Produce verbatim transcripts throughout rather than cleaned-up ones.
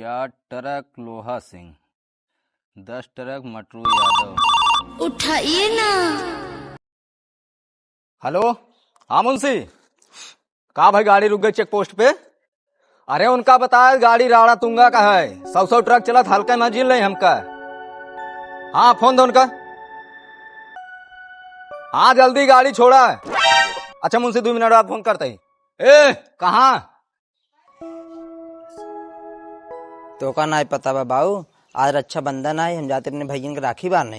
चार ट्रक लोहा सिंह, दस ट्रक मटरू यादव। उठाइए ना। हेलो, हाँ मुंशी, का भाई गाड़ी रुक गई चेक पोस्ट पे? अरे उनका बताए गाड़ी राड़ा तुंगा का है, सौ सौ ट्रक चलत हल्का ना जिन ले हमका। हाँ फोन दो उनका। हाँ जल्दी गाड़ी छोड़ा। अच्छा मुंशी दो मिनट बाद फोन करते ही। ए कहाँ? तोका नाय पता बा बाऊ, आज रक्षाबंधन आए, हम जाते अपने भैयन के राखी बांधे।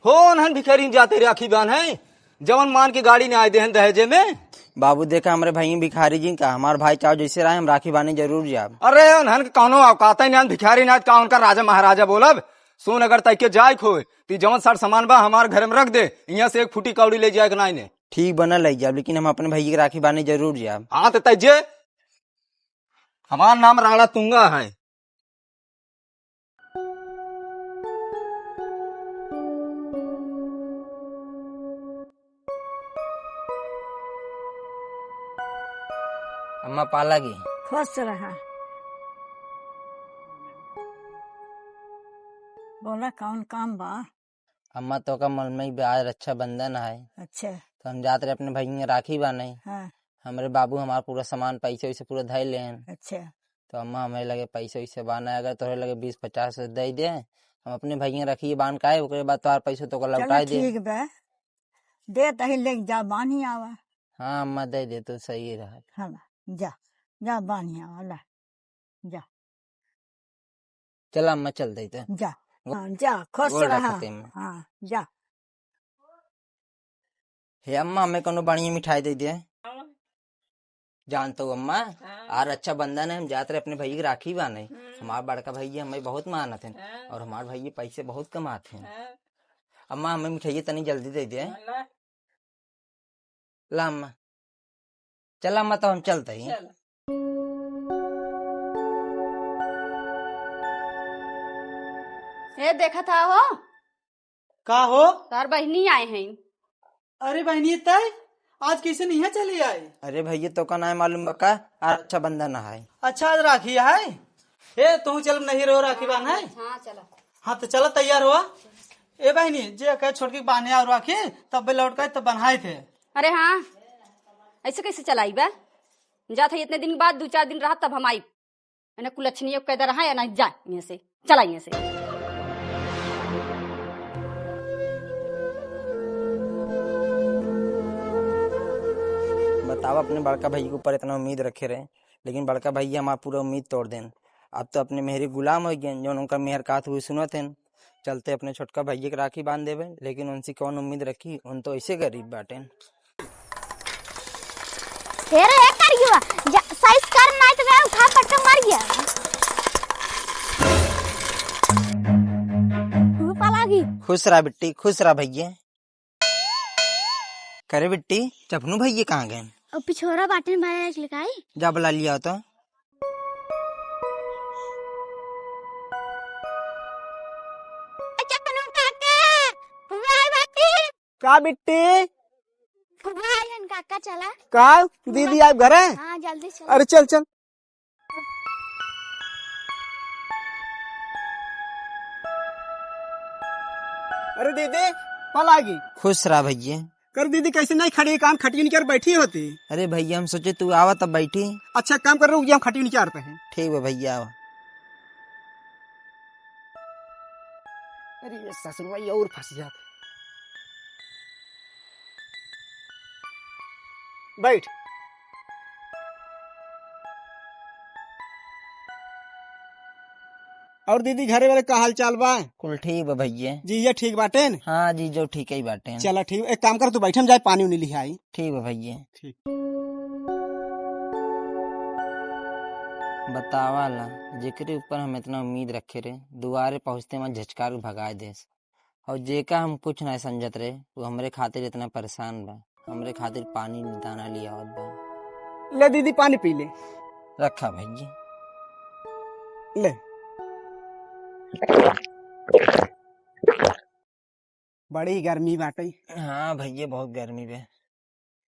हो नहन भिखारी जाते राखी बांधे, जवन मान के गाड़ी ने आए देहन दहेजे में। बाबू देखा हमरे भैया भिखारी जी का, हमार भाई चाहो जैसे रहे हम राखी बांधे जरूर जाब। अरे उन्हन के कौनो औकात ही नहीं, भिखारी नाथ का उनका राजा महाराजा बोलब। सुन अगर तैके जाए खोए ती जवन सर सामान बा हमार घर में रख दे, यहाँ से एक फुटी कौड़ी ले जाए के नाई ने। ठीक बना ले जाब, लेकिन हम अपने भैया के राखी बांधे जरूर जाब। हाँ तो तैजे हमार नाम राणा तुंगा है। अम्मा पाला की। खुश रहा। बोला कौन काम बा? अम्मा तोका मालूम ही बा आज रक्षाबंधन है। अच्छा। तो हम जात रहे अपने भैया के राखी बांधे। हाँ। हमरे बाबू हमार पूरा सामान पैसे वैसे पूरा धै लेन। अच्छा। तो अम्मा हमें लगे पैसे वैसे बांधे, अगर तोहरे लगे बीस पचास दे दे, हम अपने भैया के राखी बांध के आए, ओकरे बाद तोहार पैसे तोका चलो लौटाए दे। ठीक बा, दे तही ले जा बांधी आवा। हाँ अम्मा दे दे तो सही रहा। हाँ जा, जा बांधी आवा ला। जा। चला अम्मा चल दे तो। जा। गो-, हाँ, जा, खुश गोड़ रहा। रखते अम्मा। हाँ, जा। हे अम्मा हमें कोनो बढ़िया मिठाई दे दे। हाँ। जान तो अम्मा, हाँ। आज रक्षाबंधन है, हम जात रहे अपने भैया के राखी बांधे। हम्म। हमार बड़का भैया हमें बहुत मानत हैं हाँ। और हमार भैया पैसे बहुत कमात हैं। हाँ। अम्मा हमें मिठाई तनी जल्दी दे दे। हाँ, ला। ला अम्मा। चला अम्मा, तो हम चलते ही। चल। ए, देखत हा हो? का हो? तार बहिनी आए हैं। अरे बहिनी, तय आज कैसे नहीं चली आई? अरे भैया, तोका नाय मालूम बा का? आज रक्षाबंधन है। अच्छा, आज राखी है। ए, तू चल नहीं रहो राखी बांधे। हाँ, चला। हाँ, तो चला तैयार हुआ। ए बहिनी, जे कहे छोटकी बांधे और राखी, तब लौट के तब बन्हाए थे। अरे हाँ, ऐसे कैसे चलाई बा? जात है इतने दिन बाद, दो चार दिन रहा तब हम आई। इन्हें कुलछनी कह दे रहा है ना, जा यहाँ से, चला यहाँ से। बतावा, अपने बड़का भैया के ऊपर इतना उम्मीद रखे रहे, लेकिन बड़का भैया हमार पूरा उम्मीद तोड़ देन। अब तो अपने मेहरी गुलाम हो गए, जौन उनका मेहर कहत हुए सुनत हैं। चलते अपने छोटका भैया के राखी बांध देवे, लेकिन उनसे कौन उम्मीद रखी, उन तो ऐसे गरीब बाटेन। हे रे, हे करियवा, जा, साइज कर, नाई तो गया उठा पटक मार गया। तू पाला की। खुश रहा बिट्टी, खुश रहा भैया। करे बिट्टी, चपनू भैया कहाँ गए? अब पिछोरा बाटेन भाई, आज लेकाई। जा बुला लिया तो। चपनू काका, हुआ है बाटी। का बिट्टी? फुआ आइहन काका, चला। का? दीदी आइब घरे? हाँ, जल्दी चला। अरे चल, चल। अरे दीदी, पलागी। खुश रहा भैया। कर दीदी, कैसे नहीं खड़ी, काम खटिया निकर बैठी होती। अरे भैया, हम सोचे तू आवा तब बैठी। अच्छा, काम कर, रुक जा, हम खटिया निकारते हैं। ठीक बा भैया, आवा। अरे ये ससुरवा, ये और फंस जात। बैठ। और दीदी, घरे वाले का हाल चाल बा? कुल ठीक बा भैया। जीजा ठीक बाटेन? हाँ जीजो ठीक ही बाटेन। चला ठीक, एक काम कर, तू बैठ, हम जाए पानी उनी लिहाई। ठीक बा भैया। ठीक। बतावा ला, जेकरे ऊपर हम इतना उम्मीद रखे रहे, दुआरे पहुँचते में झचकार के भगाए देस। और जेका हम कुछ नहीं समझत रहे, वो हमरे खातिर इतना परेशान बा, हमरे खातिर पानी दाना लियावत बा। ले दीदी, पानी पी ले। रखा भैया। ले। बड़ी गर्मी बाटे। हाँ भैया, बहुत गर्मी बे।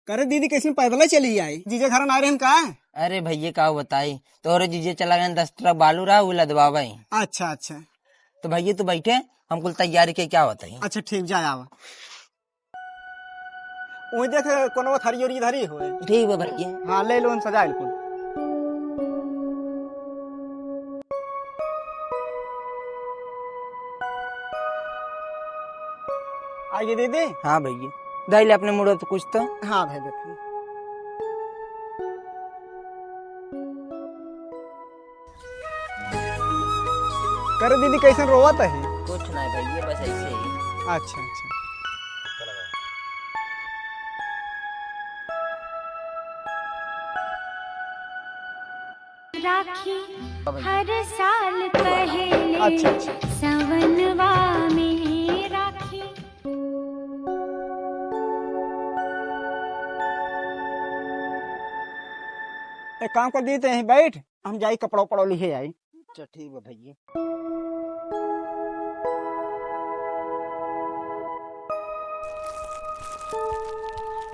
करे दीदी, कैसे पैदल चली आई? जीजे घर ना रहन का? अरे भैया, का बताई, तोहरे जीजे चला गए, दस ट्रक बालू रहा, वो लदवावे। अच्छा, अच्छा। तो भैया, तू बैठे, हम कुल तैयारी के क्या बताई। अच्छा, ठीक, जा आवा। वही देख, कोनो थरी ओरी धरी होए। ठीक बा भैया। हाँ, ले लो, हम सजाइल कुल। आइए दीदी। हाँ भैया, धइले अपने मुड़ो तो कुछ तो। हाँ भाई, देखिए। करे दीदी, कैसन रोवत है? कुछ नहीं भैया, बस ऐसे ही। अच्छा, अच्छा। राखी हर साल पहले अच्छा, अच्छा। सवनवा में राखी। एक काम कर दीदी, यहीं बैठ, हम जाई कपड़ा उपड़ा लिहे आई। अच्छा, ठीक बा भैया।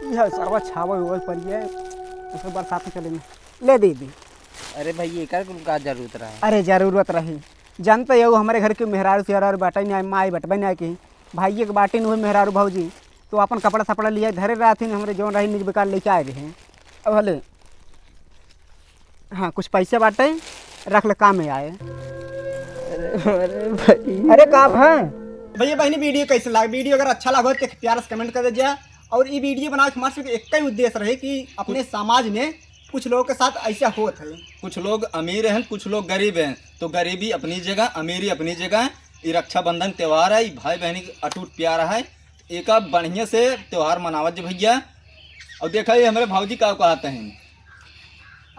ई है सरवा छावल उवल पड़ गया, उसे बरसात में चले में। ले दीदी। अरे भैया, एकर कुल का जरूरत रहा? अरे जरूरत रही, जानते हो हमरे घर के मेहरारू सेहरारू बाटे नहीं, माई बटबे नहीं की, भाई एक बाटे नहीं मेहरारू भौजी, तो अपन कपड़ा सपड़ा लिया धरे रहथिन, हमरे जौन रही निक बेकार लेके आए रहे। अब हले हाँ, कुछ पैसे बाटे, रख ले, काम में आए। अरे, अरे भाई। अरे, का है? भैया बहनी, वीडियो कैसे लाग? वीडियो अगर अच्छा लागो तो एक प्यारा सा कमेंट कर दीजिए। और ये वीडियो बनावे के हमारे सिर्फ एक ही उद्देश्य रहे कि अपने समाज में कुछ लोगों के साथ ऐसा होत है। कुछ लोग अमीर हैं, कुछ लोग गरीब हैं, तो गरीबी अपनी जगह, अमीरी अपनी जगह। ये रक्षाबंधन त्योहार है, ये भाई बहनी के अटूट प्यार है, एका बढ़िया से त्योहार मनावत जे भैया। और देखा, ये हमारे भाजी का कहते हैं।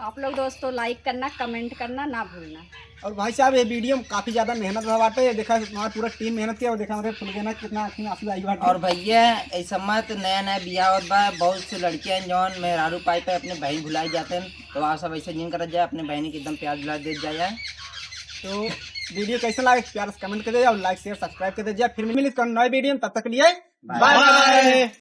आप लोग दोस्तों, लाइक करना, कमेंट करना ना भूलना। और भाई साहब, ये वीडियो में काफी ज्यादा मेहनत रहा बाटे। ये देखा, हमारा पूरा टीम मेहनत किया। और देखा, हमारे फुलगेना कितना आँखी में आंसू आई बाटे। और भैया, ऐसा मत, नया नया बियाह होत बा, बहुत से लड़कियां जौन मेहरारू पाई पे अपने बहन भुलाई जाते हैं, तो आप सब ऐसे जिन करत जाए, अपने बहन के एकदम प्यार दुलार देत जाए। तो वीडियो कैसे लागे, प्यार से कमेंट कर दे और लाइक शेयर सब्सक्राइब कर दे। फिर मिली नए वीडियो में, तब तक के लिए बाय बाय।